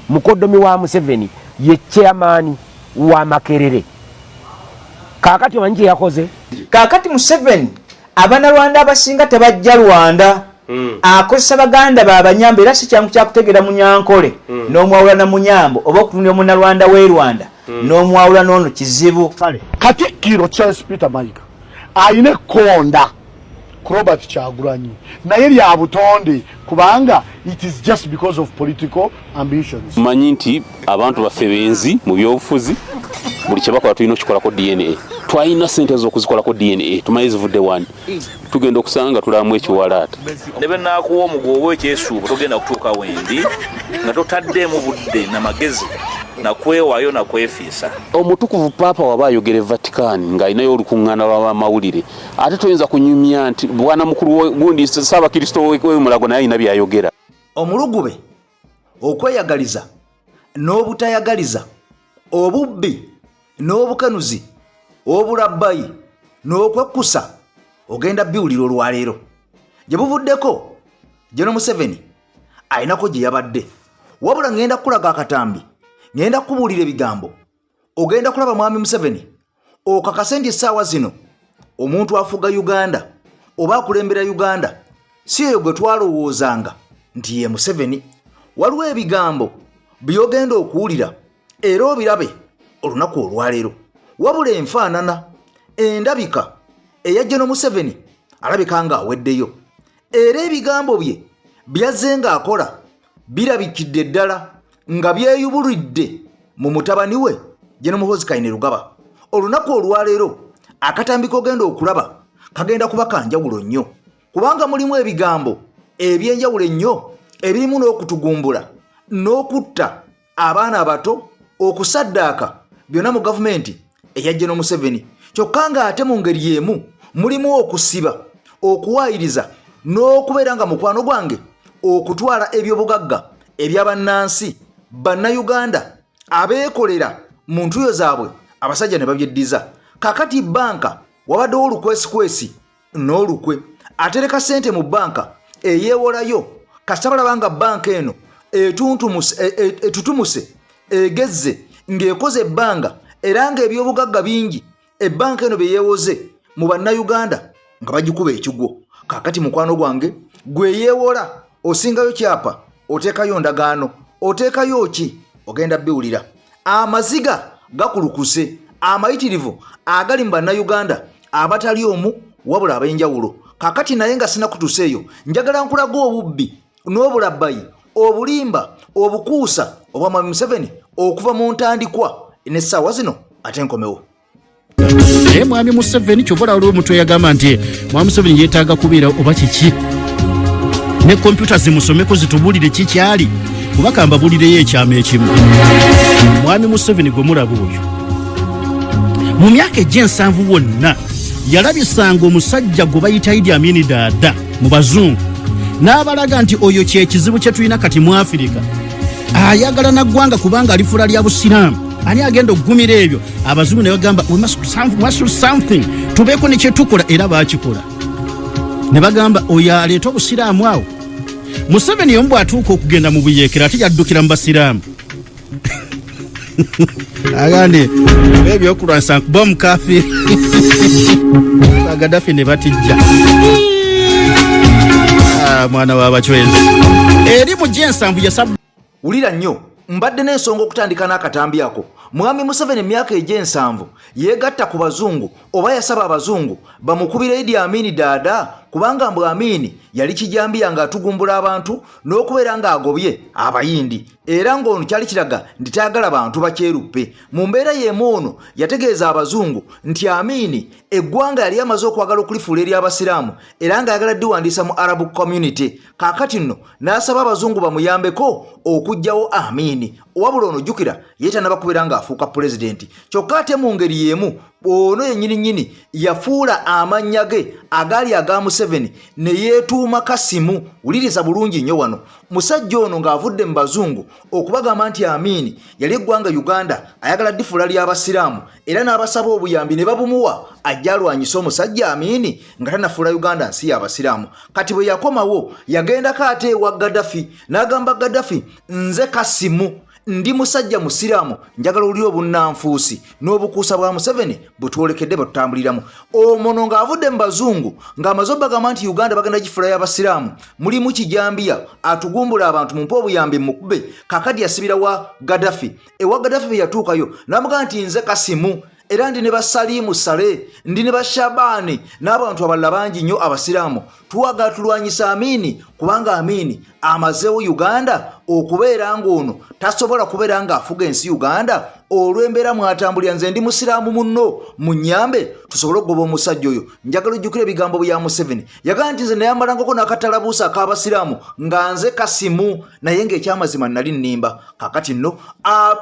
Mukoddomi wa Museveni ye chairman wa Makerere. Kaakati omanyi kye yakoze? Kaakati Museveni Abanarwanda abasinga tebajja Rwanda. Akozesa baganda babanyambo, era si kyangu kyakutegeera Munyankole n'omwawula na Munyambo, oba okutunulira Omunarwanda w'e Rwanda n'omwawula n'ono kizibu. Kale Katikkiro Charles Peter Mayiga alina ekkonda ku Robert Kyagulanyi, naye lya butonde kubanga it is just because of political ambitions. Manyi nti abantu baffe benzi mu byobufuzi, buli kyebakola tulina okukikolako DNA. Twalina sente z'okuzikolako DNA, tumanyi zivudde wani, tugenda okusanga nga tulamu ekiwalaata. Ne bwe naakuwa omugo oba ekyesuubo, togenda kutuuka wendi nga totaddeemu budde namagezi nakwewaayo nakwefiisa. Omutukuvu Paapa waba ayogera e Vatican ng'alinayo olukuŋŋaana lw'abamawulire, ate toyinza kunyumya nti bwana mukulu gundi Ssaabakristo w'e Mulago naye alina by'ayogera. Omulugube, okweyagaliza n'obutayagaliza, obubbi n'obukanuzi, obulabbayi n'okwekkusa, ogenda biwulira olwaleero. Gye buvuddeko General Museveni alinako gye yabadde, wabula ŋŋenda kukulaga akatambi, ŋŋenda kukubuulira ebigambo, ogenda kulaba Mwami Museveni okakase nti essaawa zino omuntu afuga Uganda oba akulembera Uganda si eyo gwe twalowoozanga nti ye Museveni. Waliwo ebigambo by'ogenda okuwulira era obirabe olunaku olwaleero. Wabula enfaanana, endabika eya General Museveni alabika nga aweddeyo, era ebigambo bye byazze ng'akola birabikidde ddala nga byeyubulidde mu mutabani we General Muhoozi Kainerugaba. Olunaku olwaleero akatambi k'ogenda okulaba kagenda kuba kanjawulo nnyo, kubanga mulimu ebigambo ebyenjawulo ennyo ebirimu n'okutugumbula n'okutta abaana abato, okusaddaaka byonna mu gavumenti eya General Museveni. Kyokka ng'ate mu ngeri y'emu mulimu okusiba, okuwaayiriza n'okubeera nga mukwano gwange okutwala ebyobugagga ebyabannansi Bannayuganda abeekolera mu ntuyo zaabwe, abasajja ne babyeddiza. Kakati banka wabaddewo olukwesikwesi n'olukwe. Atereka ssente mu banka eyeewolayo, kasita balaba nga banka eno etutumuse, egezze ng'ekoze ebbanga era ng'ebyobugagga bingi ebbanka eno bye yeewoze mu Bannayuganda nga bagikuba ekigwo. Kaakati mukwano gwange gwe yeewola, osingayo kyapa, oteekayo ndagaano, oteekayo ki, ogenda biwulira. Amaziga gakulukuse amayitirivu agali mu Bannayuganda abatali omu wabula ab'enjawulo. Kakati naye nga sinakutuusa eyo, njagala nkulaga obubbi n'obulabbayi, obulimba, obukuusa obwa Mwami Museveni okuva mu ntandikwa n'essaawa zino, ate nkomewo. Naye Mwami Museveni, kyova olaba waliwo omuntu eyagamba nti Mwami Museveni yeetaaga kubeera oba kiki ne kompyuta zimusomeko zitubuulire kikyali, kuba kambabuulireyo ekyama ekimu. Mwami Museveni gwe mulaba oyo, mu myaka egy'ensanvu wonna yalabisanga omusajja gwe bayita Idi Amini Daada mu bazungu, n'abalaga nti oyo kyekizibu kye tulina kati mu Afirika, ayagala naggwanga kubanga alifuula lya Busiraamu. Ani agenda okugumira ebyo? Abazungu ne bagamba, "We must do something, tubeeko ne kyetukola." Era bakikola ne bagamba oyo aleeta obusiraamu awo. Museveni omu bw'atuuka okugenda mu buyeekera, ate yaddukira mu basiraamu, agandi ebyokulwanisa nkuba omukafiiri Bagadafi ne batijja. Ah, mwana w'abacwezi eri mu gyensanvu yasab Wulira nnyo, mbadde n'ensonga okutandika n'akatambi ako. Mwami Museveni emyaka egy'ensanvu yeegatta ku bazungu oba yasaba abazungu bamukubire Idi Amini Daada, kubanga mbu Amini yali kijambiya ng'atugumbula abantu n'okubeera ng'agobye Abayindi, era ng'ono kyali kiraga nti tayagala bantu bakyeruppe. Mu mbeera y'emu ono yategeeza abazungu nti Amini eggwanga yali amaze okwagala okulifuula ery'Abasiraamu era ng'ayagala ddiwandiisa mu Arab Community. Kaakati nno n'asaba abazungu bamuyambeko okuggyawo Amini. Wabula ono jjukira ye tannaba kubeera ng'afuuka pulezidenti. Kyokka ate mu ngeri y'emu ono yennyini nnyini yafuula amannya ge agaali aga Museveni ne yeetuuma Kasimu. Wuliriza bulungi nnyo wano, musajja ono ng'avudde mu bazungu okubagamba nti Amini yali eggwanga Uganda ayagala ddifuula ly'Abasiraamu, era n'abasaba obuyambi ne babumuwa ajja alwanyise omusajja Amini nga tanafuula Uganda nsi y'Abasiraamu. Kati bwe yakomawo yagendako ate ewa Gaddafi n'agamba Gaddafi, "Nze Kasimu." Ndi musajja musiraamu, njagala olire obunnanfuusi n'obukuusa bwa Museveni bwe twolekedde bwe tutambuliramu. Omono ng'avudde mu bazungu ng'amaze obagamba nti Uganda bagenda gifula y'abasiraamu, mulimu kijambiya atugumbula abantu, mumpe obuyambi mukube. Kakati yasibira wa Gaddafi. Ewa Gaddafi bwe yatuukayo n'amugamba nti nze Kasimu, era ndi ne basaliimu Sale, ndi ne Bashabaani n'abantu abalala bangi nnyo abasiraamu, twagala tulwanyisa Amiini kubanga Amiini amazeewo Uganda okubeera ng'ono tasobola kubeera ng'afuga ensi Uganda olw'embeera mwatambulira. Nze ndi musiraamu munno, munyambe tusobole okugoba omusajja oyo. Njagala ojjukira ebigambo bya Museveni, yagamba nti nze nayambalangako n'akatalabuusa ak'abasiraamu nga nze Kasimu, naye ng'ekyamazima nali nnimba. Kakati nno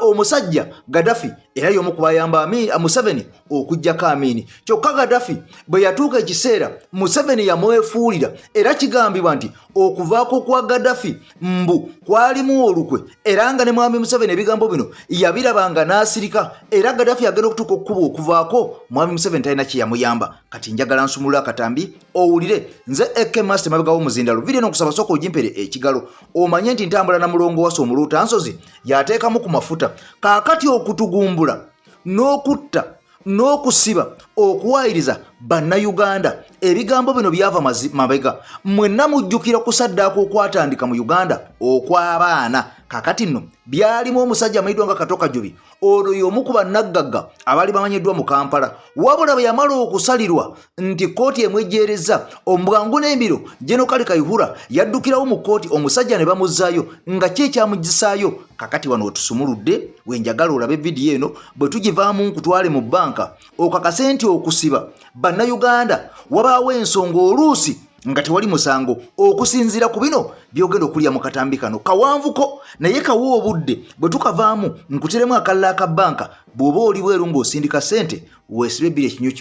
omusajja Gaddafi era y'omu ku bayamba Museveni okuggyako Amiini. Kyokka Gaddafi bwe yatuuka ekiseera Museveni yamwefuulira, era kigambibwa nti okuvaako kwa Gaddafi mbu kwalimu olukwe, era nga ne mwami Museveni ebigambo bino yabirabanga n'asirika. Era Gaddafi agenda okutuuka okukuba okuvaako, mwami Museveni talina kye yamuyamba. Kati njagala nsumulula akatambi owulire. Nze Ak Master mabega w'omuzindalo. Vidiyo eno nkusaba sooka ogimpere ekigalo, omanye nti ntambula na mulongo wasa omuluuta nsozi yateekamu ku mafuta. Kaakati okutugumbula n'okutta n'okusiba okuwaayiriza bannayuganda, ebigambo bino byava mabega. Mwenna mujjukira okusaddaaka okwatandika mu Uganda okw'abaana. Kakati nno byalimu omusajja amanyiddwa nga Kato Kajubi. Ono y'omu ku bannaggagga abaali bamanyiddwa mu Kampala, wabula bwe yamala okusalirwa nti kkooti emwejjeerezza omubwangu n'embiro, General Kale Kayihura yaddukirawo mu kkooti, omusajja ne bamuzzaayo nga ki ekyamugisaayo. Kakati wano wetusumuludde, wenjagala olabe vidiyo eno. Bwe tugivaamu nkutwale mu bbanka okakase nti okusiba bannayuganda wabaawo ensonga, oluusi nga tewali musango. Okusinziira ku bino byogenda okulya mu katambi kano kawanvuko, naye kawa obudde, bwe tukavaamu nkuteremu akalala aka bbanka. Bw'oba oli bweru ng'osindika ssente, weesibe ebbiri ekinyu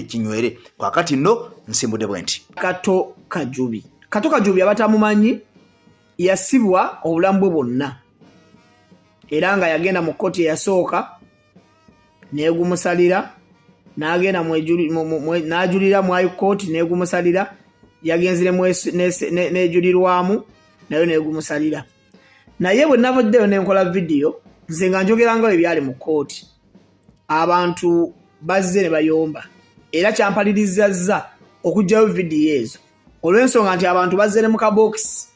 kinywere. Kwakati nno nsimbudde bwe nti Kato Kajubi. Kato Kajubi abatamumanyi, yasibwa obulamu bwe bwonna, era nga yagenda mu kkooti eyasooka negumusalira, n'agenda n'ajulira mu high court negumusalira, yagenzire nejulirwamu nayo negumusalira. Naye bwe navuddeyo nenkola vidiyo nze nga njogera nga bwe byali mu kkooti, abantu bazze ne bayomba, era kyampalirizazza okuggyayo vidiyo ezo olw'ensonga nti abantu bazze ne mu kabokisi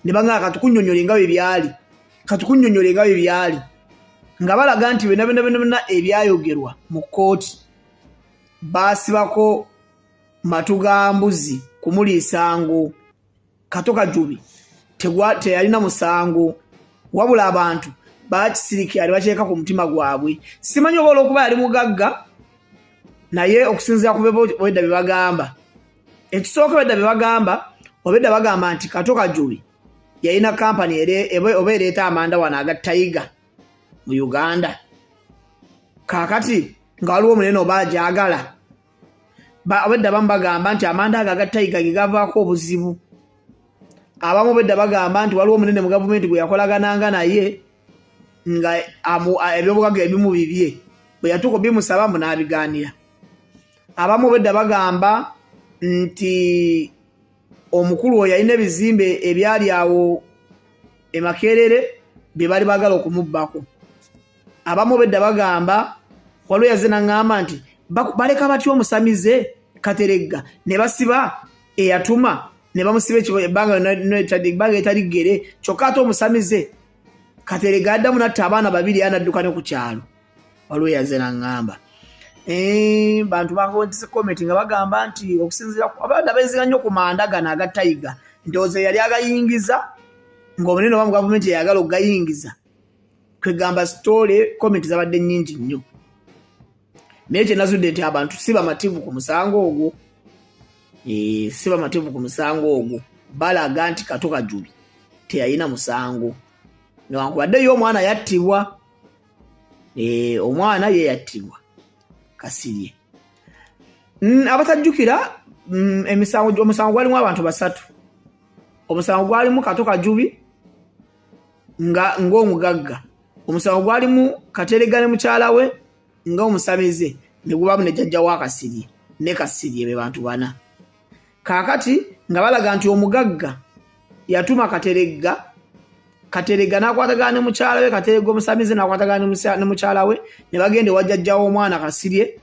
ne bagamba, "Katukunnyonnyole nga bwe byali, katukunnyonnyole nga bwe byali," nga balaga nti byonna byonna byonna byonna ebyayogerwa mu kkooti baasibako matu ga mbuzi kumuliisa ngo Kato Kajubi teyalina musango, wabula abantu bakisirikira ne bakyeka ku mutima gwabwe. Simanyi oba olwokuba yali mugagga, naye okusinziira ku bwedda bye bagamba, ekisooka bedda bye bagamba, obedda bagamba nti Kato Kajubi yalina kampani oba ereeta amanda wano aga Tiger mu Uganda. Kaakati nga waliwo omunene oba agyagala, obedda abamu bagamba nti amanda ago aga Tiger ge gavaako obuzibu. Abamu obedda bagamba nti waliwo omunene mu gavumenti gwe yakolagananga naye nga ebyobugagga ebimu bibye, bwe yatuuka obimusaba mbu n'abigaanira. Abamu obedda bagamba nti omukulu oyo yalina ebizimbe ebyali awo e Makerere bye bali baagala okumubbako. Abamu obedda bagamba, waliwo yazze naŋŋamba nti baleka batya omusamize Kateregga ne basiba eyatuma ne bamusiba ebbanga etali ggere, kyokka ate omusamize Kateregga addamu natta abaana babiri era nadduka ne ku kyalo. Waliwo yazze naŋŋamba, bantu bakontise comment nga bagamba nti okusinziira abaana beeziga nnyo ku manda gano aga Tiger, ndowooza yali agayingiza ng'omunene oba mu gavumenti eyagala okugayingiza. Kwegamba story comment zabadde nnyingi nnyo, naye kyenazudde nti abantu si bamativu ku musango ogwo. Si bamativu ku musango ogwo, balaga nti Kato Kajubi teyalina musango newankubadde ye omwana yattibwa. Omwana ye yattibwa Kasirye. Abatajjukira emisango, omusango gwalimu abantu basatu. Omusango gwalimu Kato Kajubi nga ng'omugagga, omusango gwalimu Katerega ne mukyala we nga omusamize, ne gubamu ne jjajja wa Kasirye ne Kasirye, be bantu bana. Kaakati nga balaga nti omugagga yatuma Kateregga. Katerega n'akwatagana ne mukyala we, Katerega omusamize n'akwatagana ne mukyala we, ne bagenda ewa jjajja w'omwana Kasirye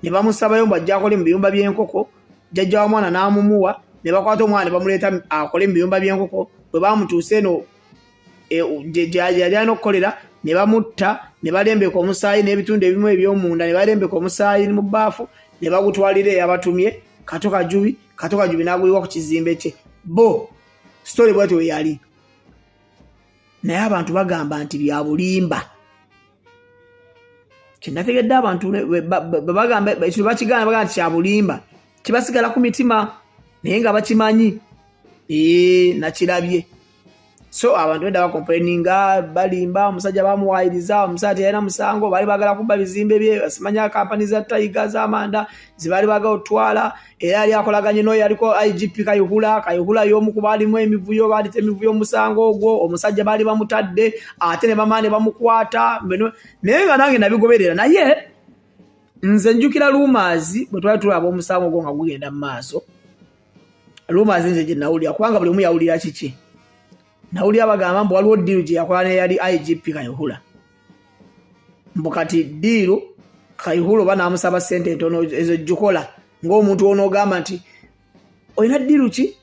ne bamusabayo mbu ajja akole mu biyumba by'enkoko. Jjajja w'omwana n'amumuwa, ne bakwata omwana ne bamuleeta akole mu biyumba by'enkoko. Bwe bamutuusa eno gye yali alina okukolera, ne bamutta, ne balembeka omusaayi n'ebitundu ebimu eby'omunda, ne balembeka omusaayi mu bbaafu ne bagutwalira eyabatumye Kato Kajubi. Kato Kajubi n'aguyiwa ku kizimbe kye. Bo story bwetyo we yali, naye abantu bagamba nti bya bulimba. Kyenategedde, abantu bagamba ekyo bakigaana, bagamba nti kya bulimba, kibasigala ku mitima naye nga bakimanyi. Ee, nakirabye. So abantu edda bacomplaininga, balimba, omusajja bamuwayiriza, omusajja teyalina musango, baali bagala kubba bizimbe bye, simanya kampani za Tiger z'amanda zebaali bagala otwala. Era yali akolaganye n'oyo yaliko IGP Kayihura. Kayihura y'omu ku baalimu emivuyo, baalita emivuyo omusango ogwo. Omusajja baali bamutadde, ate ne bamala ne bamukwata. Naye nga nange nabigoberera, naye nze njukira rumours bwe twali tulaba omusango ogwo nga gugenda mu maaso. Rumours nze gye nawulira, kubanga buli omu yawulira kiki, nawulira bagamba mbu waliwo deal gye yakola neyali IGP Kayihura, mbu kati deal Kayihura oba n'amusaba ssente entono ezo gikola, ng'omuntu onoogamba nti olina deal ki,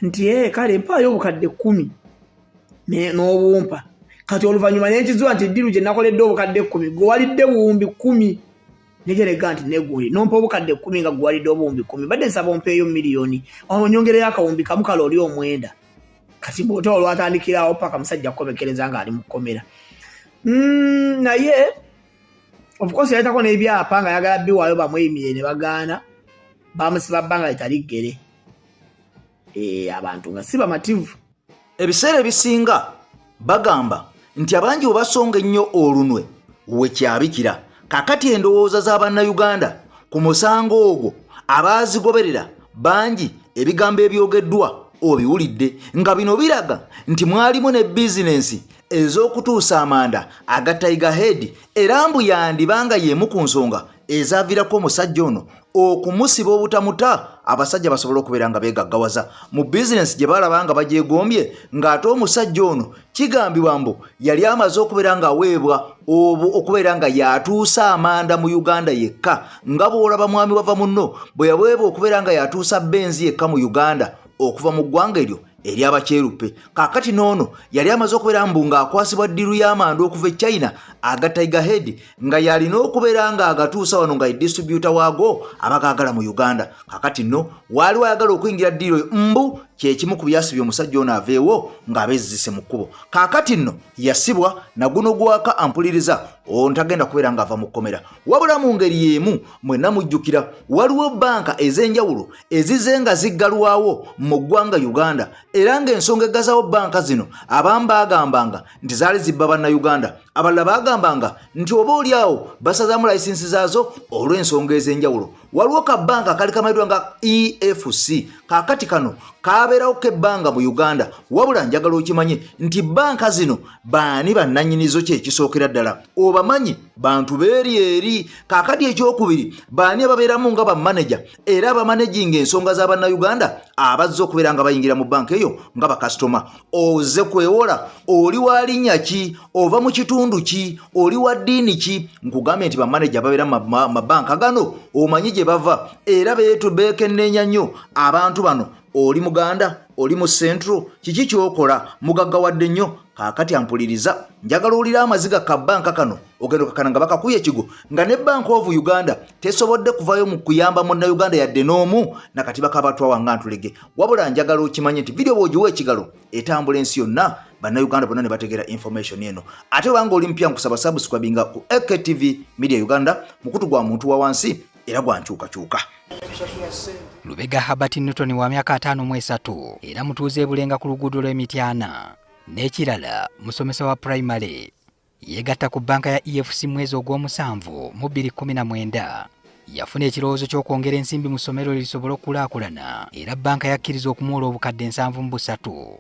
nti ee kale mpaayo obukadde 10 n'obumpa. Kati oluvannyuma nenkizuula nti deal gye nakoledde obukadde 10, gwe walidde 10,000. Nejerega nti negundi nompa obukadde 10 nga gwewalidde 10,000, badde nsaba ompeeyo miliyoni, onyongereyo 1,000, kale oli omwenda. Kati bwota olwatandikirawo paka musajja kukomekereza ng'ali mu kkomera. Naye of course yaleetako n'ebyapa nga ayagala biwaayo bamweyimire, ne bagaana, bamusiba bbanga litali ggere. Abantu nga si bamativu. Ebiseera ebisinga bagamba nti abangi bwe basonga ennyo olunwe wekyabikira. Kakati endowooza z'abannayuganda ku musango ogwo abaazigoberera bangi, ebigambo ebyogeddwa obiwulidde, nga bino biraga nti mwalimu ne bizinensi ez'okutuusa amanda aga Tiger Head, era mbu yandibanga y'emu ku nsonga ezaaviirako omusajja ono okumusiba obutamuta, abasajja basobole okubeera nga beegaggawaza mu bizinensi gye balaba nga bagyegombye. Ng'ate omusajja ono kigambibwa mbu yali amaze okubeera ng'aweebwa okubeera nga yatuusa amanda mu Uganda yekka, nga bw'olaba mwami wava munno bwe yaweebwa okubeera nga yatuusa Benz yekka mu Uganda okuva mu ggwanga eryo eryabakyeruppe. Kaakati n'ono yali amaze okubeera mbu ng'akwasibwa deal y'amanda okuva e China aga Tiger Head, nga yalina okubeera ng'agatuusa wano nga distributor waago abagaagala mu Uganda. Kaakati nno waaliwo ayagala okuyingira deal oyo, mbu kyekimu ku byasibye omusajja ono aveewo ng'abeezizise mu kkubo. Kaakati nno yasibwa naguno gwaka ampuliriza ntagenda kubeera ng'ava mu kkomera. Wabula mu ngeri y'emu mwenna mujjukira waliwo banka ez'enjawulo ezize nga ziggalwawo mu ggwanga Uganda, era ng'ensonga eggazawo banka zino abamu baagambanga nti zaali zibba bannayuganda, abalala baagambanga nti oba oli awo basazaamu layisinsi zaazo olw'ensonga ez'enjawulo. Waliwo ka banka kali kamanyiddwa nga EFC. Kaakati kano kabeerawo kebbanga mu Uganda. Wabula njagala okimanye nti banka zino baani bannannyinizo? Kyekisookera ddala, obamanyi bantu beeri eri. Kaakati ekyokubiri, baani ababeeramu nga bamaneja era abamanaginga ensonga z'abannayuganda abazze okubeera nga bayingira mu banka eyo nga bakasitoma? Oze kwewola, oli wa linnya ki, ova mu kitundu ki, oli wa ddiini ki? Nkugambye nti bamaneja babeera mu mabanka gano omanyi gye bava, era beetu beekenneenya nnyo abantu bano. Oli muganda, oli mu Central, kiki kyokola, mugaggawadde nnyo? Kaakati ampuliriza, njagala owulira amaziga ka banka kano ogenda okakana nga bakakuya ekigo, nga ne Bank of Uganda tesobodde kuvayo mu kuyamba munnayuganda yadde n'omu nakati bakabatwawa nga ntulege. Wabula njagala okimanye nti vidiyo bw'ogiwa ekigalo etambula ensi yonna, bannayuganda bonna ne bategeera information eno. Ate obanga oli mpya, nkusaba subscribinga ku AKTV Media Uganda, mukutu gwa muntu wa wansi era gwa nkyukakyuka. Lubega Habert Newton wa myaka 53 era mutuuze e Bulenga ku luguudo lw'Emityana. N'ekirala musomesa wa pulayimale. Yeegatta ku bbanka ya EFC mwezi ogw'omusanvu mu 2019. Yafuna ekirowoozo ky'okwongera ensimbi mu ssomero lye lisobole okukulaakulana, era bbanka yakkiriza okumuwola obukadde 73.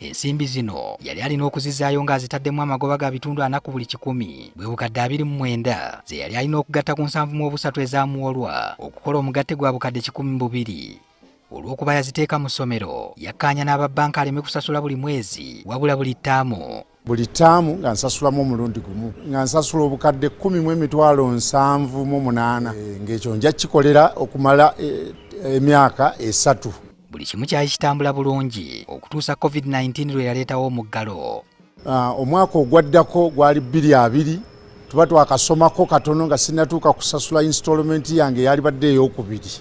Ensimbi zino yali alina okuzizaayo ng'azitaddemu amagoba ga 40 ku buli kikumi, bwe bukadde 29 ze yali alina okugatta ku 73 ezaamuwolwa okukola omugatte gwa bukadde 102. Olw'okuba yaziteeka mu ssomero, yakkaanya n'aba bbanka aleme kusasula buli mwezi wabula buli ttaamu. Buli ttaamu nga nsasulamu omulundi gumu, nga nsasula obukadde kkumi mu emitwalo nsanvu mu munaana, ng'ekyo nja kukikolera okumala emyaka 3. Buli kimu kyali kitambula bulungi okutuusa COVID-19 lwe yaleetawo omuggalo. Omwaka ogwaddako gwali bbiri abiri, tuba twakasomako katono nga sinnatuuka kusasula installment yange eyalibadde ey'okubiri,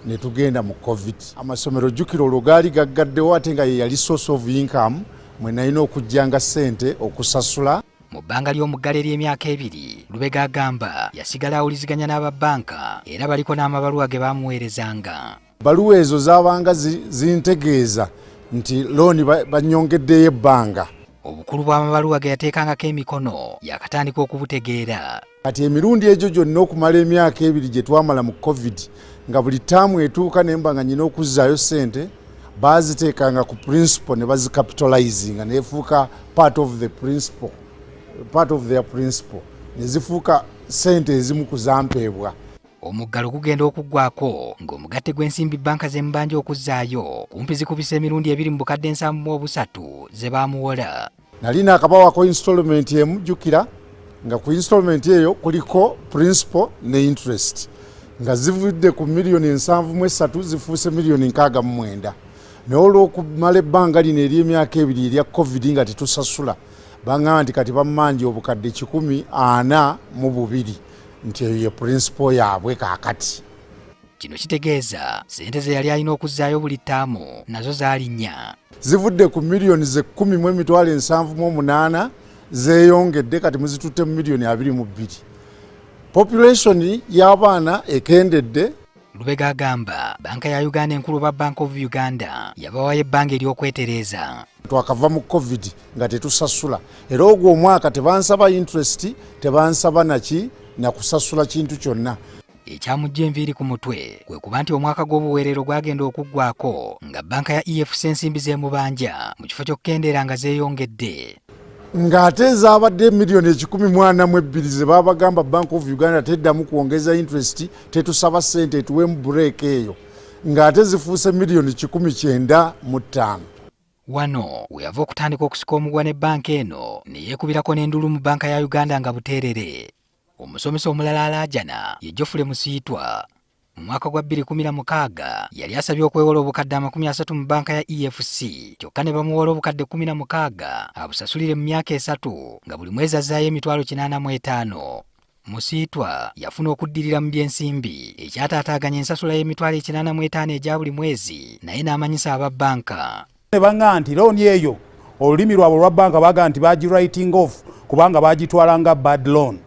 ne tugenda mu COVID. Amasomero jjukira olwo gaali gaggaddewo, ate nga ye yali source of income mwe nalina okuggyanga ssente okusasula. Mu bbanga ly'omuggalo ery'emyaka 2, Lubega agamba yasigala awuliziganya n'aba bbanka era baliko n'amabaluwa ge baamuweerezanga. Baluwa ezo zaabanga zintegeeza nti looni bannyongeddeyo ebbanga. Obukulu bw'amabaluwa ge yateekangako emikono yakatandika okubutegeera. Kati emirundi egyo gyonna okumala emyaka 2 gye twamala mu COVID, nga buli ttaamu etuuka ne mba nga nnyina okuzzaayo ssente, baaziteekanga ku principal ne bazicapitalizinga neefuuka part of the principal, part of their principal, ne zifuuka ssente ezimu ku zampeebwa. Omuggalo gugenda okuggwako ng'omugatte gw'ensimbi bbanka z'emubanja okuzzaayo kumpi zikubisa emirundi 2 mu bukadde 73 ze baamuwola. Nali naakabawako installment emu, jjukira nga ku installment eyo kuliko principal ne interest, nga zivudde ku miliyoni 73 zifuuse miliyoni 69. Naye olw'okumala ebbanga lino ery'emyaka 2 erya COVID nga tetusasula, baŋŋamba nti kati bammanja obukadde 142, nti eyo ye principal yaabwe kaakati. Kino kitegeeza ssente ze yali alina okuzzaayo buli ttaamu nazo zaalinnya. Zivudde ku miliyoni ze kkumi mu emitwalo ensanvu mu omunaana zeeyongedde, kati muzitutte mu miliyoni 22. Population y'abaana ekendedde. Lubega agamba banka ya Uganda enkulu oba Bank of Uganda yabawayo ebbanga ery'okwetereeza. Twakava mu COVID nga tetusasula, era ogwo omwaka tebansaba interest, tebansaba naki na kusasula kintu kyonna. Ekyamuggya enviiri ku mutwe kwe kuba nti omwaka gw'obuweerero gwagenda okuggwako nga bbanka ya EFC ensimbi z'emubanja mu kifo ky'okukendeera nga zeeyongedde. Ng'ate zaabadde miliyoni ekikumi mu ana mu ebbiri ze baabagamba Bank of Uganda teddamu kwongeza interest, tetusaba ssente, etuweemu break eyo, ng'ate zifuuse miliyoni 195. Wano we yava okutandika okusika omuguwa ne bbanka eno ne yeekubirako n'endulu mu bbanka ya Uganda nga buteerere. Omusomesa omulala alaajana ye Geoffrey Musiitwa. Mu mwaka gwa bbiri kumi na mukaaga yali asabye okwewola obukadde 30 mu bbanka ya EFC, kyokka ne bamuwola obukadde 16 abusasulire mu myaka 3 nga buli mwezi azzaayo emitwalo 85. Musiitwa yafuna okuddirira mu by'ensimbi ekyataataaganya ensasula y'emitwalo 85 egya buli mwezi, naye n'amanyisa aba bbanka. Ne baŋŋamba nti looni eyo olulimi lwabwe olwa bbanka baagamba nti bagi writing off kubanga bagitwala nga bad loan,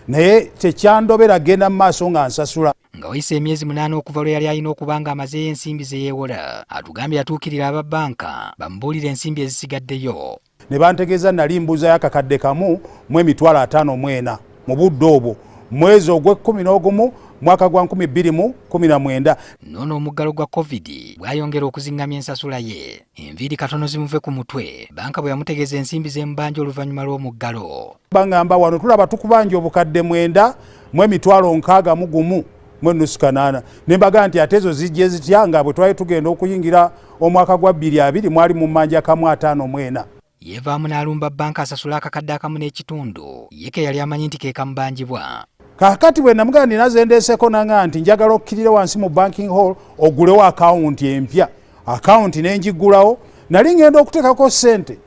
naye tekyandobera genda mu maaso nga nsasula. Nga wayise emyezi 8 okuva lwe yali alina okuba nga amazeeyo ensimbi ze yeewola, atugambye yatuukirira aba bbanka bamubuulire ensimbi ezisigaddeyo. Ne bantegeeza nali mbuuzayo akakadde kamu mu emitwalo ataano mu ena mu budde obwo mwezi ogw'ekkumi n'ogumu mwaka gwa nkumi bbiri mu kumi na mwenda. N'ono omuggalo gwa COVID bwayongera okuzingamya ensasula ye, enviiri katono zimuve ku mutwe bbanka bwe yamutegeeza ensimbi z'emubanja oluvannyuma lw'omuggalo. Bangamba wano tulaba tukubanja obukadde mwenda mu emitwalo nkaaga mu gumu mu ennusu kanaana, ne mbaga nti ate ezo zijje zitya nga bwe twali tugenda okuyingira omwaka gwa bbiri abiri mwali mu mmanja kamu ataano mu ena. Yeevaamu n'alumba bbanka asasule akakadde akamu n'ekitundu ye ke yali amanyi nti ke kamubanjibwa. Kaakati bwe namugamba nina ze ndeeseeko n'aŋŋamba nti njagala okkirire wansi mu banking hall ogulewo akawunti empya. Akawunti ne ngiggulawo, nali ŋŋenda okuteekako ssente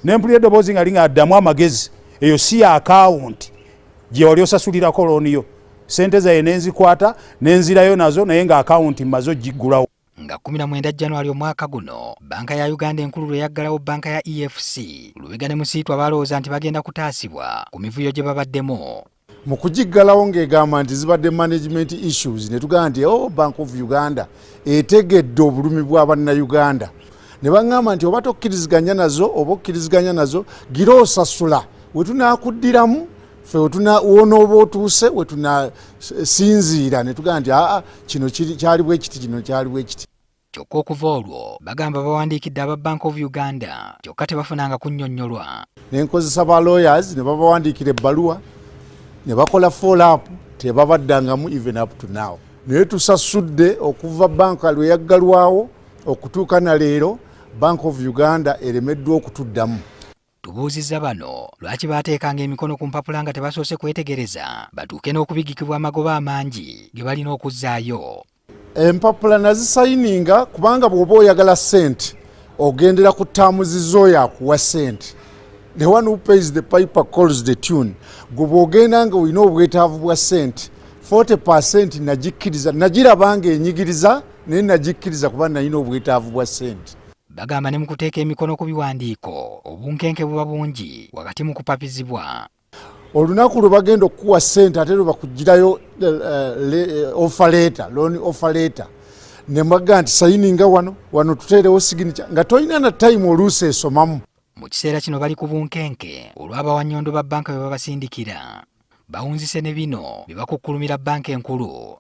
ne mpulira eddoboozi nga linga addamu amagezi, eyo si ya akawunti gye wali osasulirako looni yo. Ssente zaye ne nzikwata ne nzirayo nazo, naye nga akawunti mmaze ogiggulawo. Nga 19 January omwaka guno, bbanka ya Uganda enkulu lwe yaggalawo bbanka ya EFC, Lubega ne Musiitwa balowooza nti bagenda kutaasibwa ku mivuyo gye babaddemu. Mu kugiggalawo ng'egamba nti zibadde management issues, ne tugamba nti oh, Bank of Uganda etegedde obulumi bwa bannayuganda. Ne baŋŋamba nti oba tokkiriziganya nazo oba okkiriziganya nazo, gira osasula we tunaakuddiramu ffe wonooba otuuse we tunasinziira. Ne tugamba nti aa, kino kyali bwe kiti, kino kyali bwe kiti. Kyokka okuva olwo bagamba bawandiikidde aba Bank of Uganda, kyokka tebafunanga kunnyonnyolwa. Ne nkozesa ba lawyers ne babawandiikira ebbaluwa ne bakola follow up, tebabaddangamu even up to now. Naye tusasudde okuva banka lwe yaggalwawo okutuuka na leero, Bank of Uganda eremeddwa okutuddamu. Tubuuzizza bano lwaki baateekanga emikono ku mpapula nga tebasoose kwetegereza batuuke n'okubigikibwa amagoba amangi ge balina okuzzaayo. Empapula nazisayininga kubanga bw'oba oyagala ssente ogendera ku taamuzi z'oyo akuwa ssente. The one who pays the piper calls the tune. Gwe bw'ogenda nga olina obwetaavu bwa ssente, 40% nagikkiriza, nagiraba nga enyigiriza naye nagikkiriza kuba nalina obwetaavu bwa ssente. Bagamba ne mu kuteeka emikono ku biwandiiko obunkenke buba bungi wakati mu kupapizibwa. Olunaku lwe bagenda okukuwa ssente ate lwe bakugirayo offer letter, loan offer letter, ne mbaga nti sayininga wano, wano tuteerewo signature nga tolina na time oluusi esomamu. Mu kiseera kino bali ku bunkenke olw'abawannyondo ba bbanka bwe babasindikira. Bawunzise ne bino bye bakukkulumira bbanka enkulu.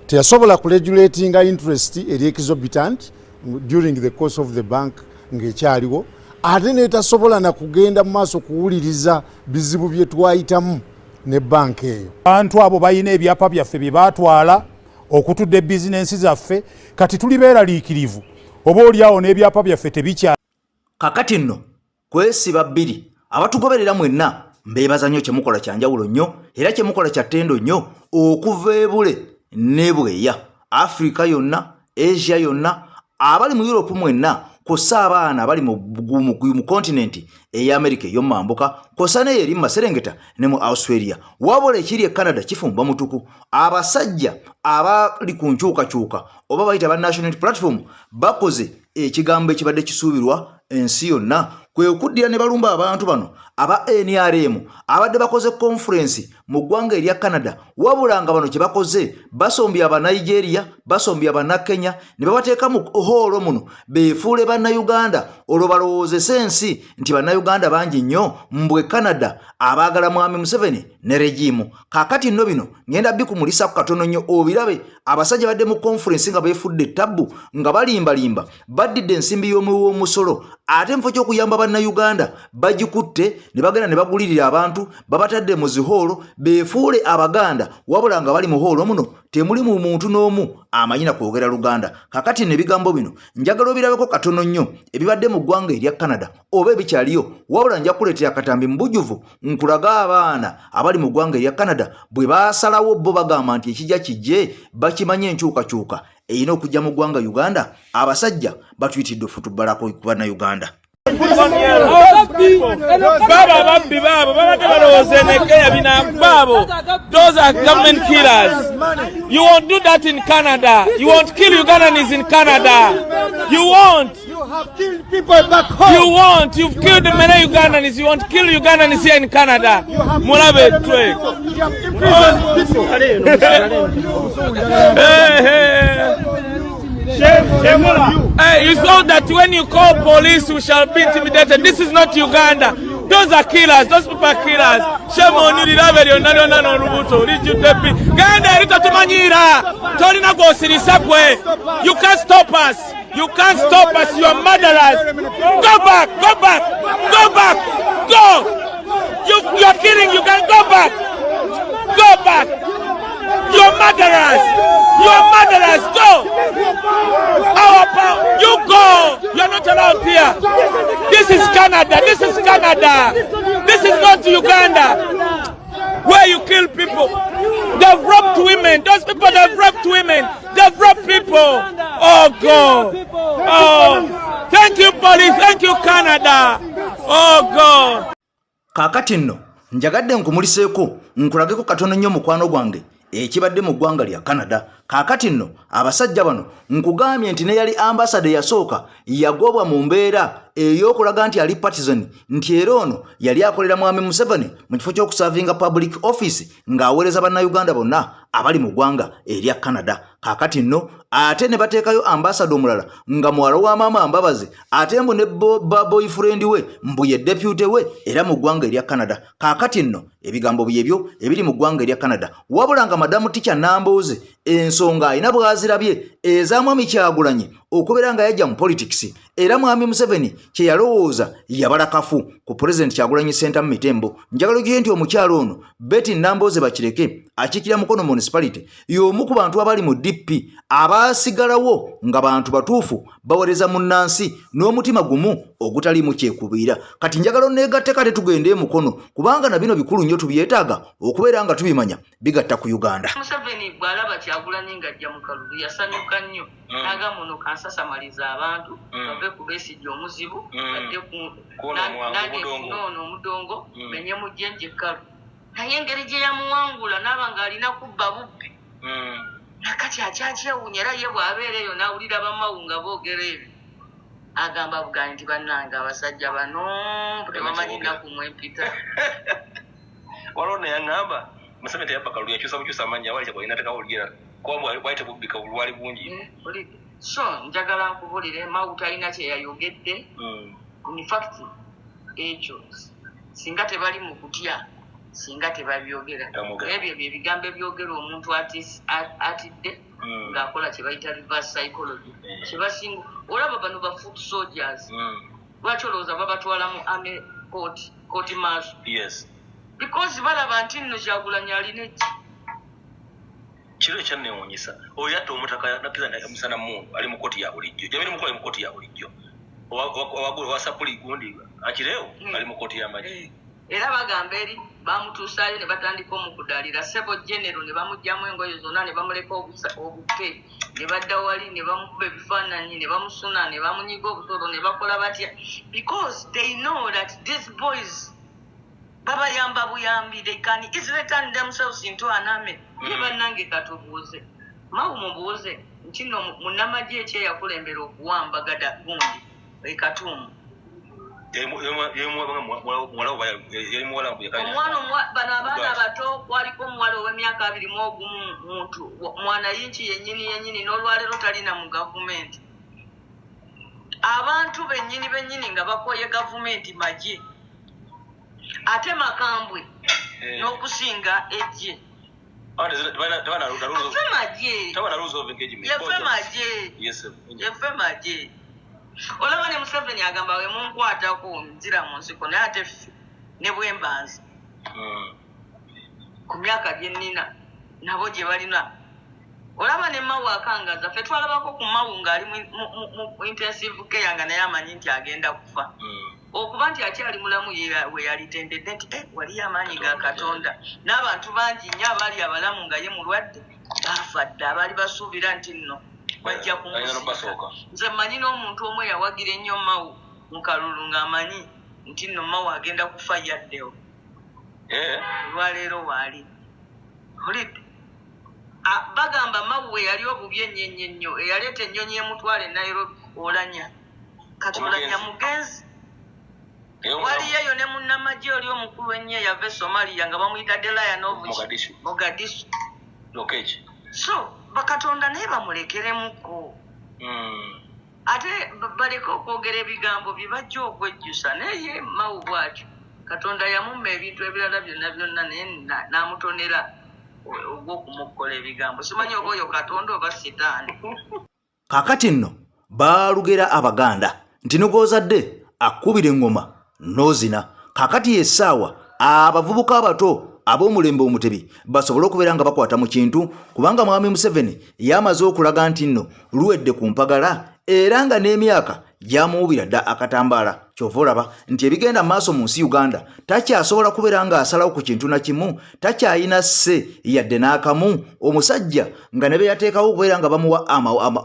Teyasobola kuregulatinga interest eri exorbitant during the course of the bank ng'ekyaliwo, ate netasobola na kugenda mu maaso kuwuliriza bizibu bye twayitamu ne banka eyo. Abantu abo balina ebyapa byaffe bye baatwala okutudde bizinensi zaffe, kati tuli beeraliikirivu oba oliawo n'ebyapa byaffe tebikya. Kakati nno kwesiba bbiri. Abatugoberera mwenna mbeebaza nnyo, kyemukola kya njawulo nnyo era kyemukola kya ttendo nnyo okuva ebule ne bweya Afirika yonna, Asia yonna, abali mu Europe mwenna, kwossa abaana abali mu kontinenti eya Amerika ey'omumambuka, kwossa neyo eri mu maserengeta ne mu Australia. Wabula ekiri e Canada kifumba mutuku. Abasajja abali ku nkyukakyuka oba bayita ba National Platform bakoze ekigambo ekibadde kisuubirwa ensi yonna, kwe kuddira ne balumba abantu bano aba NRM abadde bakoze konferensi mu ggwanga erya Canada. Wabula nga bano kye bakoze, basombye aba Nigeria, basombye Abannakenya ne babateeka mu hoolo muno beefuule Bannayuganda, olwo balowoozese ensi nti Bannayuganda bangi nnyo mbwe Canada abaagala Mwami Museveni ne regiimu. Kaakati nno bino ngenda bikumulisa ku katono nnyo obirabe. Abasajja badde mu konferensi nga beefudde ettabbu nga balimbalimba, baddidde ensimbi y'omuwi w'omusolo, ate mu kifo ky'okuyamba Bannayuganda bagikutte ne bagenda ne bagulirira abantu, babatadde mu zihoolo beefuule Abaganda, wabula nga bali mu hoolo muno temuli mu muntu n'omu amanyi na kwogera Luganda. Kakati nno ebigambo bino njagala obirabeko katono nnyo ebibadde mu ggwanga erya Canada oba ebikyaliyo, wabula nja kukuleetera akatambi mu bujjuvu nkulaga abaana abali mu ggwanga erya Canada bwe baasalawo. Bo bagamba nti ekijja kijje, bakimanye enkyukakyuka erina okujja mu ggwanga Uganda. Abasajja batuyitidde ofutubbala ku Bannayuganda. Baba ababbi baabo babadde balowooza enekeya bina baabo. Those are government killers. You won't do that in Canada. You won't kill Ugandans in Canada. You won't. You have killed people back home. You won't. You've killed many Ugandans. You won't kill Ugandans here in Canada. Mulabe twe. You have imprisoned people. Hey, hey. Hey, you saw that when you call police, we shall be intimidated. This is not Uganda. Those are killers. Those people are killers. Shame on you, lirabe lyonna lyonna n'olubuto lijjudde bbi. Genda eri, totumanyiira. Tolina gw'osirisa gwe. You can't stop us. You can't stop us. You are murderers. Go back. Go back. Go back. Go. You are killing. You can go back. Go back. You are murderers. You are murderers. Go. Our power. You go. You are not allowed here. This is Canada. This is Canada. This is not Uganda, where you kill people. They've raped women. Those people, they've raped women. They've raped people. Oh, God. Oh, thank you, police. Thank you, Canada. Oh, God. Kaakati nno njagadde nkumuliseeko nkulageko katono nnyo mukwano gwange ekibadde mu ggwanga lya Canada. Kaakati nno abasajja bano nkugambye nti neyali ambasada eyasooka yagobwa mu mbeera ey'okulaga nti ali partisan, nti era ono yali akolera Mwami Museveni mu kifo ky'okusavinga public office ng'aweereza Bannayuganda bonna abali mu ggwanga erya Canada. Kaakati nno ate ne bateekayo ambasada omulala nga muwala wa Maama Mbabazi, ate mbu ne ba boyfriend we mbu ye deputy we era mu ggwanga erya Canada. Kaakati nno ebigambo byebyo ebiri mu ggwanga erya Canada, wabula nga Madamu Ticca Nambooze ensonga alina bw'azirabye eza Mwami Kyagulanyi okubeera nga yajja mu politics. Era Mwami Museveni kye yalowooza yabala kafu ku Pulezidenti Kyagulanyi Ssentamu Mitembo. Njagala ojjukire nti omukyala ono Betty Nambooze Bakireke akiikirira Mukono Municipality y'omu ku bantu abali mu DP abaasigalawo nga bantu batuufu bawereza munnansi n'omutima gumu ogutaliimu kyekubiira. Kati njagala onneegatteko ate tugende e Mukono kubanga na bino bikulu nnyo, tubyetaaga okubeera nga tubimanya, bigatta ku Uganda. Museveni bw'alaba Kyagulanyi ng'ajja mu kalulu yasanyuka nnyo n'agamba ono kansasamaliza abantu bave ku Besigye omuzibu badde nange nfune ono omudongo menye mujje ekkalu. Naye engeri gye yamuwangula n'aba ng'alina kubba bubbi, nakati akyakyewuunya. Era ye bw'abeera eyo n'awulira bamawu nga boogera ebyo, agamba buganyi nti bannange abasajja bano tebamanyi nnaku mwempita. Waliwo neyaŋŋamba Museveni teyabba kalulu, yakyusa bukyusa amannya. Wali kyakwalina tekawo olugera kuba bwali tebubbika, lwali bungi. So njagala nkubulire, Mawu talina kye yayogedde. In fact ekyo singa tebali mu kutya, singa tebabyogera. Ebyo bye bigambo ebyogera omuntu atidde ng'akola kye bayita reverse psychology. Kyebasinga olaba bano ba foot soldiers, lwaki olowooza babatwala mu army court, court martial? Because balaba nti nno Kyagulanyi alina ejji. Kiro ekyanneewuunyisa, oyo yatta omutaka nakkiriza musana mundu ali mu kooti ya bulijjo, Jamiri Mukulu ali mu kooti ya bulijjo, owa sapuli gundi akireewo ali mu kooti y'amagye. Era bagamba eri bamutuusaayo ne batandika omukudaalira sebo genero, ne bamugyamu engoye zonna ne bamuleka obuke, ne badda wali ne bamukuba ebifaananyi ne bamusuna ne bamunyiga obusolo ne bakola batya, because they know that these boys babayamba buyambi, they can easily turn themselves into an army. Ye bannange, katubuuze Mawu, mubuuze nti nno munnamagye eki eyakulembera okuwamba gada gundi ekatuumu? Omwana bano abaana abato, kwaliko omuwala ow'emyaka 21, muntu mwana yinki yennyini yennyini, n'olwaleero talina mu gavumenti. Abantu bennyini bennyini nga bakoye gavumenti magye ate makambwe n'okusinga ejje. Efe magye, efe magye, efe magye. Olaba ne Museveni agamba we munkwatako nzira mu nsiko, naye ate ffe ne bwembanzi ku myaka gye nnina nabo gye balina. Olaba ne Mawu akangaza, ffe twalabako ku Mawu ng'ali mu intensive care nga naye amanyi nti agenda kufa. Okuba nti akyali mulamu we yalitendedde nti waliyo amaanyi ga Katonda. N'abantu bangi nnyo abaali abalamu nga ye mulwadde baafa dda, abaali basuubira nti nno bajja kumusiika. Nze mmanyi n'omuntu omu eyawagira ennyo Mawu mu kalulu ng'amanyi nti nno Mawu agenda kufa, yaddewo olwaleero waali olidde. Bagamba Mawu we yali obubi ennyo ennyo ennyo, eyaleeta ennyonyi emutwala e Nairobi, Olanya. Kati Olanya mugenzi. Waliyo eyo ne munnamagye oli omukulu ennyo eyava e Somalia nga bamuyita the Lion of Mogadishu. So bakatonda naye bamulekeremuko, ate baleke okwogera ebigambo bye bajja okwejjusa. Naye Mawu bwatyo Katonda yamumma ebintu ebirala byonna byonna, naye n'amutonera ogw'okumukkola ebigambo. Simanyi oba oyo Katonda oba Sitaani. Kaakati nno baalugera Abaganda nti nogozadde akkubira eŋŋoma n'ozina. Kaakati y'essaawa abavubuka abato ab'omulembe Omutebi basobole okubeera nga bakwata mu kintu, kubanga Mwami Museveni yamaze okulaga nti nno luwedde ku mpagala, era nga n'emyaka gyamuwubira dda akatambaala. Kyova olaba nti ebigenda mu maaso mu nsi Uganda takyasobola kubeera ng'asalawo ku kintu na kimu, takyayina sse yadde n'akamu. Omusajja nga ne be yateekawo okubeera nga bamuwa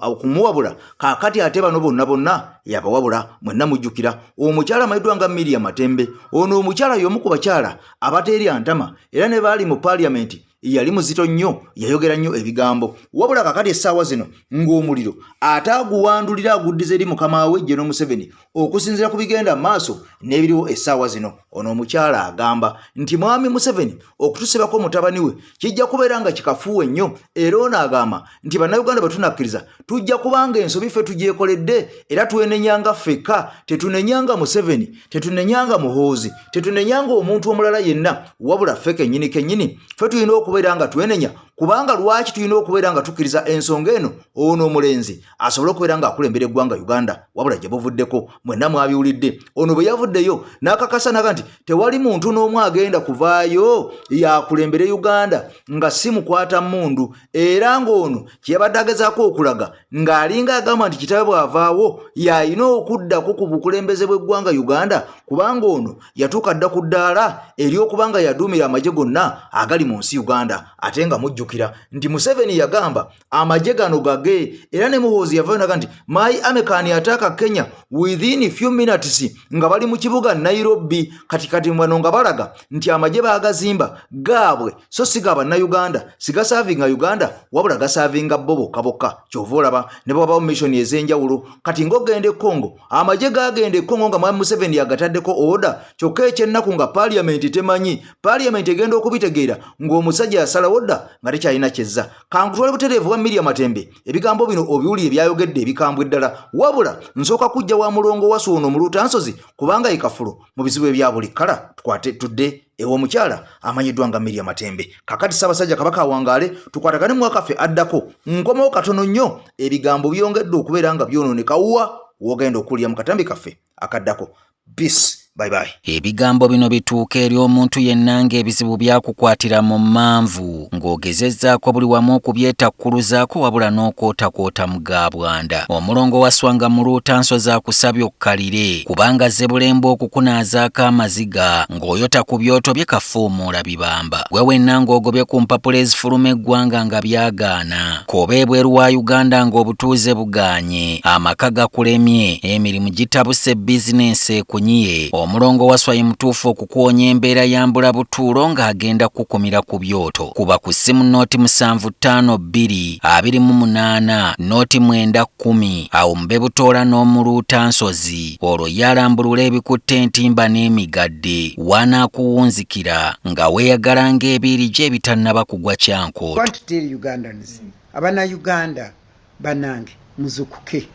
okumuwabula, kaakati ate bano bonna bonna yabawabula. Mwenna mujjukira omukyala amanyiddwa nga Miria Matembe. Ono omukyala y'omu ku bakyala abateerya ntama, era ne baali mu paaliyamenti yali muzito nnyo, yayogera nnyo ebigambo. Wabula kakati essaawa zino ng'omuliro ate aguwandulira aguddiza eri mukama we General Museveni, okusinziira ku bigenda mu maaso n'ebiriwo essaawa zino. Ono omukyala agamba nti Mwami Museveni okutusibako mutabani we kijja kubeera nga kikafuuwe nnyo, era ono agamba nti Bannayuganda bwe tunakkiriza tujja kubanga ensobi ffe tugyekoledde, era twenenyanga ffekka, tetunenyanga Museveni, tetunenyanga Muhoozi, tetunenyanga omuntu omulala yenna, wabula ffe kennyini kennyini ffe tulina okubeera nga twenenya. Kubanga lwaki tulina okubeera nga tukkiriza ensonga eno, ono omulenzi asobole okubeera ng'akulembera eggwanga Uganda? Wabula gye buvuddeko mwenna mwabiwulidde, ono bwe yavuddeyo n'akakasa naga nti tewali muntu n'omu agenda kuvaayo yakulembere Uganda nga si mukwata mmundu, era ng'ono kye yabadde agezaako okulaga ng'alinga agamba nti kitawe bw'avaawo y'alina okuddako ku bukulembeze bw'eggwanga Uganda, kubanga ono yatuuka dda ku ddaala ery'okuba nga yaduumira amagye gonna agali mu nsi Uganda. Ate nga mujjukira nti Museveni yagamba amagye gano gage, era ne Muhoozi yavayo naga nti my army can attack Kenya within few minutes nga bali mu kibuga Nairobi. Kati kati bano nga balaga nti amagye baagazimba gaabwe, so si ga Bannayuganda, sigasaavinga Uganda, wabula gasaavinga bo bokka bokka. Kyova olaba ne bwabawo mission ez'enjawulo. Kati ng'ogenda e Congo, amagye gagenda e Congo nga mwami Museveni yagataddeko order, kyokka ekyennaku nga paaliyamenti temanyi. Paaliyamenti egenda okubitegeera ng'omusajja yasalawo dda nga tekyalina kyezza. Kankutwale butereevu wa Miria Matembe, ebigambo bino obiwulire byayogedde ebikambwe ddala. Wabula nsooka kujja wa mulongo wasu ono Muluuta Nsozi, kubanga ye kafulo mu bizibu ebya buli kkala. Tukwate tudde ew'omukyala amanyiddwa nga Miria Matembe. Kakati Ssaabasajja Kabaka awangaale, tukwatagane mu mwaka ffe addako. Nkomawo katono nnyo, ebigambo byongedde okubeera nga byonooneka wa wogenda okuwulira mu katambi kaffe akaddako. Peace, bye bye. Ebigambo bino bituuka eri omuntu yenna ng'ebizibu byakukwatira mu mmanvu, ng'ogezezzaako buli wamu okubyetakkuluzaako, wabula n'okwotakwota mu ga bwanda. Omulongo waswanga Muluuta Nsozi akusabye okkalire, kubanga ze bulembe okukunaazaako amaziga ng'oyota ku byoto bye kafuumuula bibamba. Gwe wenna ng'ogobye ku mpapula ezifuluma eggwanga nga byagaana, k'oba ebweru wa Uganda ng'obutuuze bugaanye, amaka gakulemye, emirimu gitabuse, bizinensi ekunyiye, omulongo waswa ye mutuufu okukuwonya embeera ya mbula butuulo ng'agenda kukumira ku byoto. Kuba ku ssimu 0752 28 09 10, awo mube butoola n'Omuluuta Nsozi, olwo yalambulula ebikutte entimba n'emigadde wanaakuwunzikira nga weeyagala ng'ebiiri gye ebitannaba kugwa kyankooto. Want to tell Ugandans, Abannayuganda bannange, muzukuke.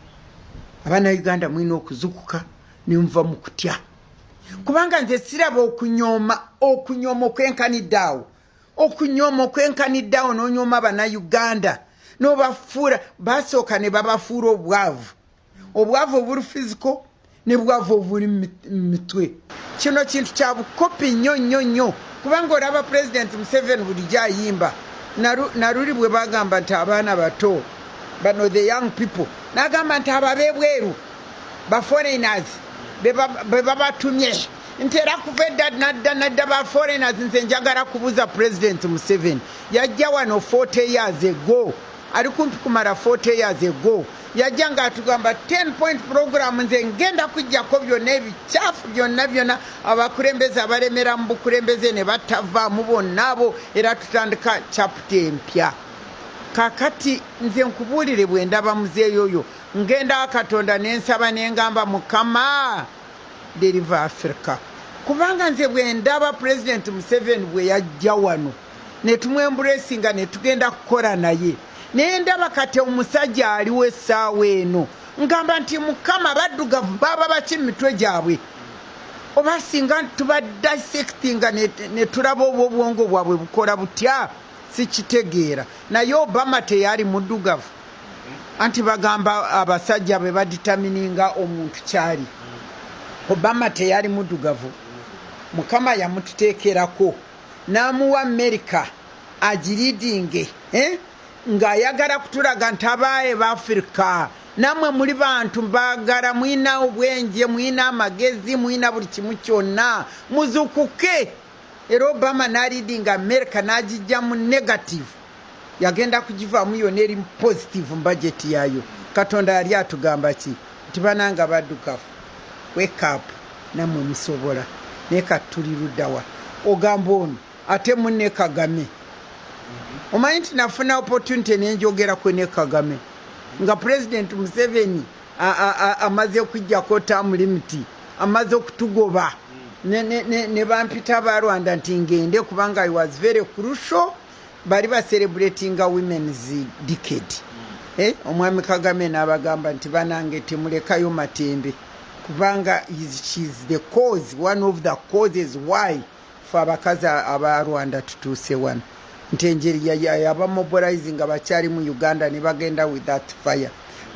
Abannayuganda mulina okuzukuka nemuva mu kutya, kubanga nze siraba okunyooma, okunyooma okwenkanidde awo, okunyooma okwenkanidde awo, n'onyooma Abannayuganda n'obafuula, basooka ne babafuula obwavu, obwavu obuli physical ne bwavu obuli mu mitwe. Kino kintu kya bukopi nnyo nnyo nnyo, kubanga olaba President Museveni bulijjo ayimba naluli bwe bagamba nti abaana bato bano, the young people, n'agamba nti abo ab'ebweru, ba foreigners, be babatumye, nti era kuva edda nadda nadda ba foreigners. Nze njagala kubuuza President Museveni, yajja wano 40 years ago, ali kumpi kumala 40 years ago, yajja ng'atugamba 10 point program, nze ngenda kujjako byonna ebikyafu byonna byonna, abakulembeze abalemera mu bukulembeze ne batavaamu bonna abo, era tutandika chapter empya. Kakati nze nkubuulire, bwe ndaba muzeeyo oyo, ngenda Katonda nensaba nengamba, "Mukama, deliver Africa," kubanga nze bwe ndaba President Museveni bwe yajja wano ne tumwembracinga ne tugenda kukola naye, naye ndaba kati omusajja aliwo essaawa eno, ngamba nti, "Mukama, baddugavu baba baki mu mitwe gyabwe?" Oba singa tuba dissectinga ne tulaba oba obwongo bwabwe bukola butya, sikitegeera. Naye Obama teyali muddugavu? Anti bagamba abasajja be badetermininga omuntu kyali. Obama teyali muddugavu? Mukama yamututeekerako n'amuwa Amerika agileadinge, eh? Ng'ayagala kutulaga nti abaaye b'Afirika nammwe muli bantu baagala, mulina obwenje, mulina amagezi, mulina buli kimu kyonna, muzukuke. Era Obama n'aleadinga Amerika n'agijja mu negative, yagenda kugivaamu yonna eri mu positive mu budget yaayo. Katonda yali atugamba ki? Nti bananga baddugavu, wake up, nammwe musobola. Naye kati tuli luddawa? Ogamba ono ate munne Kagame, omanyi nti nafuna opportunity nenjogerako ne Kagame nga President Museveni amaze okujjako term limit, amaze okutugoba, ne bampita ba Rwanda nti ngende, kubanga I was very crucial. Bali bacelebratinga women's decade, eh? Omwami Kagame n'abagamba nti, "Banange, temulekayo Matembe, kubanga she's the cause, one of the causes why fe abakazi aba Rwanda tutuuse wano." Nti enjeri yabamobilize nga bakyali mu Uganda ne bagenda with that fire.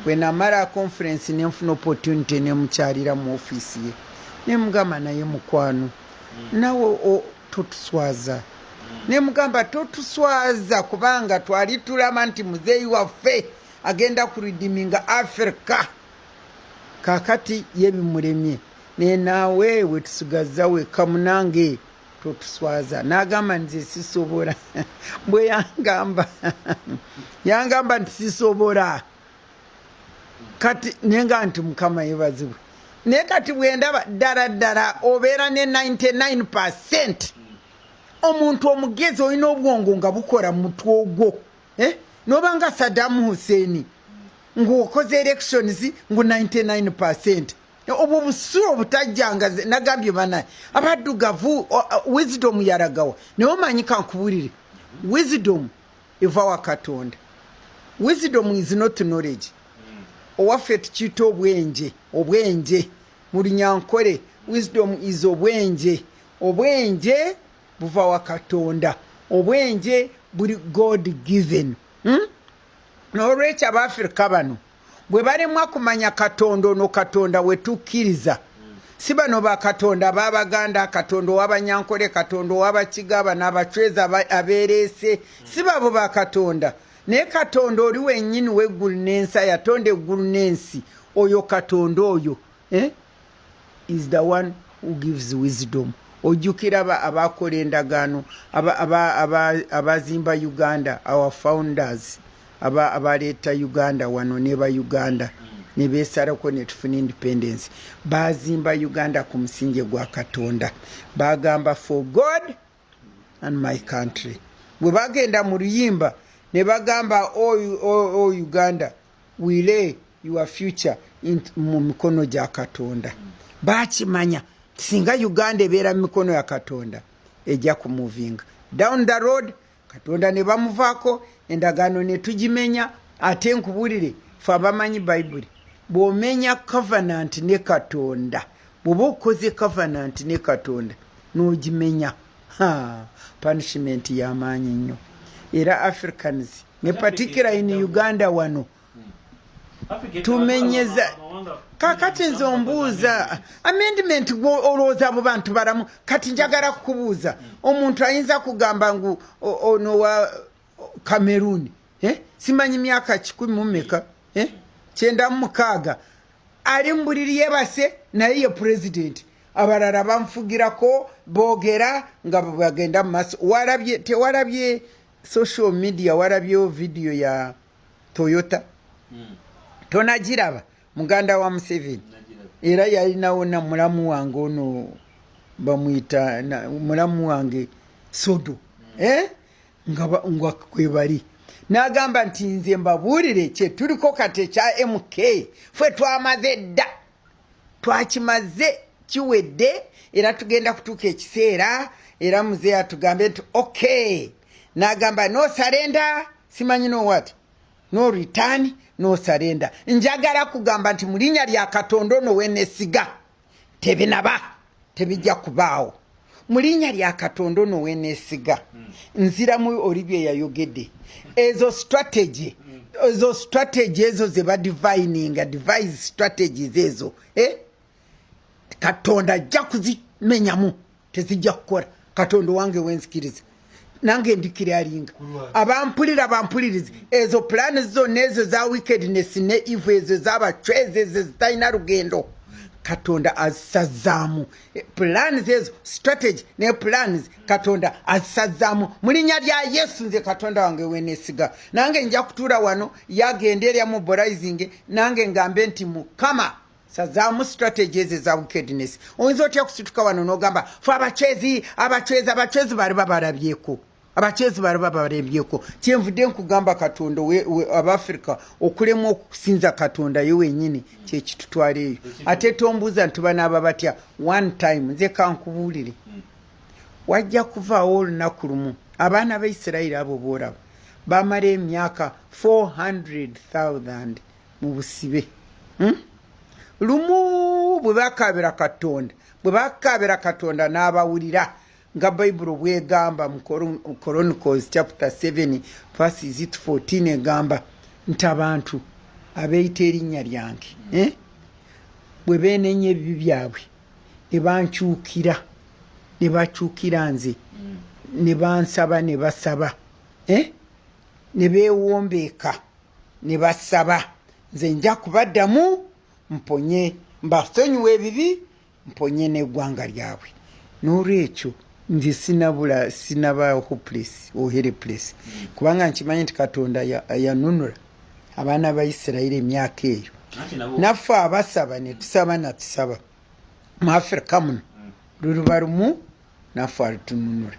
Bwe namala conference nenfuna opportunity nemukyalira mu ofiisi ye, nemugamba, naye mukwano, nawe totuswaza. Nemugamba, totuswaza, kubanga twali tulaba nti muzeeyi waffe agenda kuredeeminga Africa. Kakati ye bimulemye, naye naawe wetusigaza weka, munange, totuswaza. N'agamba, nze sisobola. Bwe yangamba, yangamba nti sisobola. Kati nenga nti Mukama yebazibwe. Naye kati bwendaba ddala ddala obeera ne 99%, omuntu omugezi olina obwongo nga bukola mutwe ogwo, eh? Nobanga Saddam Hussein ng'okoze elections ngu 99%, obwo busulo obutajjanga. Nagambye banaye abaddugavu, wisdom yaragawa? Naye omanyi, kankubulire, wisdom eva wa Katonda. Wisdom is not knowledge. Owaffe tukiyita obwenje. Obwenje mu Lunyankole, wisdom is obwenje. Obwenje buva wa Katonda, obwenje buli God given, N'olwekyo Abaafirika bano bwe balemwa kumanya Katonda ono, Katonda wetukkiriza, si bano bakatonda ab'Abaganda, Katonda ow'Abanyankole, Katonda ow'Abakiga, bano Abacwezi abeereese, si babo bakatonda. Naye Katonda oli wennyini w'eggulu n'ensi, yatonda eggulu n'ensi, oyo Katonda oyo, eh? is the one who gives wisdom. Ojjukira abakola endagaano, abazimba Uganda, our founders, abaleeta Uganda wano neba Uganda ne beesalako ne tufuna independence, bazimba Uganda ku musingi gwa Katonda. Bagamba, "For God and my country." Bwe bagenda mu luyimba ne bagamba, O Uganda, we lay your future mu mikono gya Katonda." Bakimanya singa Uganda ebeera mu mikono ya Katonda, ejja kumuvinga down the road. Katonda ne bamuvaako, endagaano ne tugimenya. Ate nkubulire, fe abamanyi Bayibuli, bw'omenya covenant ne Katonda, bw'oba okoze covenant ne Katonda n'ogimenya, punishment y'amaanyi nnyo. Era Africans, ne particular in Uganda wano, tumenyeza. Kakati nze ombuuza amendment, olowooza abo bantu balamu? Kati njagala kukubuuza, omuntu ayinza kugamba ngu ono wa Cameroon, eh? Simanyi myaka 100 mumeka, eh? 96, ali mu buliri yebase, naye ye president. Abalala banfugirako, boogera nga bagenda mu maaso. Walabye, tewalabye social media? Walabyewo vidiyo ya Toyota? Tonagiraba? Muganda wa Museveni era yalinawo na mulamu wange ono bamuyita mulamu wange Sodo, eh? Nga kwebali n'agamba nti, nze mbabuulire kyetuliko kati ekya MK, ffe twamaze dda, twakimaze, kiwedde. Era tugenda kutuuka ekiseera era muzeeyi atugambe nti okay. N'agamba, no surrender, simanyi no what, no return, no surrender. Njagala kugamba nti mu linnya lya Katonda ono wenesiga, tebinaba, tebijja kubaawo. Mu linnya lya Katonda ono wenesiga, nziramu oli bye yayogedde. Ezo strategy, ezo strategy ezo ze badivininga, devise strategies ezo, eh? Katonda ajja kuzimenyamu, tezijja kukola. Katonda wange wenzikiriza, nange ndikiralinga, abampulira bampulirize. Ezo plani zonna ezo za wickedness ne evil, ezo zabacwezi, ezo zitalina lugendo, Katonda azisazaamu. Plans ezo, strategy ne plans, Katonda azisazaamu mu linnya lya Yesu. Nze Katonda wange wenesiga, nange nja kutuula wano, yagenda erya mobilizing, nange ngambe nti, Mukama, sazaamu strategy ezo eza wickedness. Oyinza otya kusituka wano n'ogamba, fe Abacwezi, Abacwezi, Abacwezi bali babalabyeko, Abacwezi bali babalabyeko? Kyenvudde nkugamba, Katonda Abafirika okulemu okusinza Katonda ye wenyini kyekitutwala eyo. Ate tombuuza nti banaaba batya one time. Nze kankubuulire, wajja kuvaawo olunaku lumu. Abaana ba Isirayiri abo boolaba bamala emyaka 400,000 mu busibe, Lumu bwe bakabira Katonda, bwe bakabira Katonda n'abawulira. Nga Bayibuli bwegamba mu Chronicles chapter 7 verses 14, egamba nti abantu abeeyita erinnya lyange, eh? Bwe beenenya ebibi byabwe ne bankyukira, ne bakyukira nze, ne bansaba, ne basaba, eh? Ne beewombeeka ne basaba, nze nja kubaddamu, mponye, mbasonyiwa ebibi, mponye n'eggwanga lyabwe. N'olwekyo nze sinabula, sinaba hopeless or helpless, kubanga nkimanyi nti Katonda yanunula abaana ba Isirayiri emyaka eyo. Naffe abasaba ne tusaba natusaba mu Afirika muno, luluba lumu naffe alitununula.